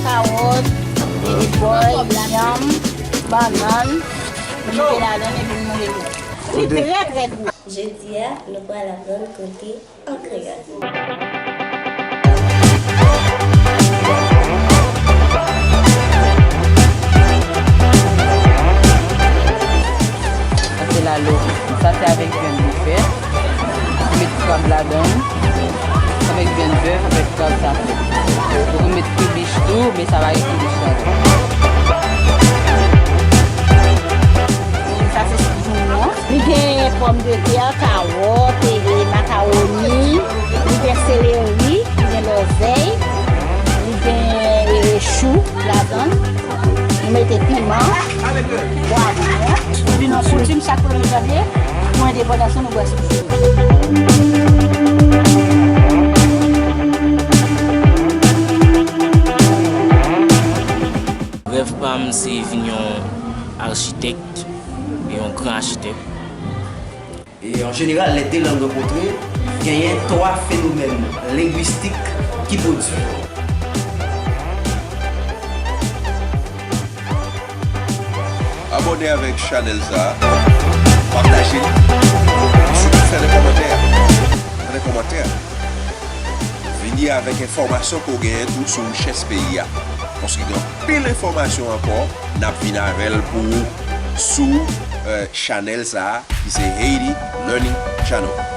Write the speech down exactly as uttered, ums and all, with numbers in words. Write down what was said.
Kawòt, e, e, bòy, yanm, bannann, nou mete ladan l epi nou manje l. Li trè, trè gou. Jodi a, nou pral aprann kote an kreyòl. Sa se lalo. Sa se avèk vyann bouffet. Ou met krab ladan l. Avèk vyann bèf, avèk krab sa fèt. Ou ka met kribich tou, men sa pa gen kribich ladan. Sa se sou joumou an. Li gen pòmdetè, kawòt, e, e, makawoni, li gen seleri, li gen lòzèy, li gen, e, e, chou ladan l. Nou mete piman, pwavwon. Vin yon koutim, chak fwa nou tande, pou endepandans nou, nou bwè sou. Rèv pa m se vin yon achitèk, yon gran achitèk. E an jeneral, lè de lang rankontre, genyen twa fenomèn lengwistik ki pwodui. Abòne avèk chanèl sa a, pataje l, sitou fè de kòmantè. Fè de kòmantè. Vini avèk enfòmasyon ke w genyen tou sou richès peyi a. Paske gen anpil enfòmasyon ankò n ap vin avè l pou ou sou, eh, chanèl sa a, ki se Haiti Learning Channel.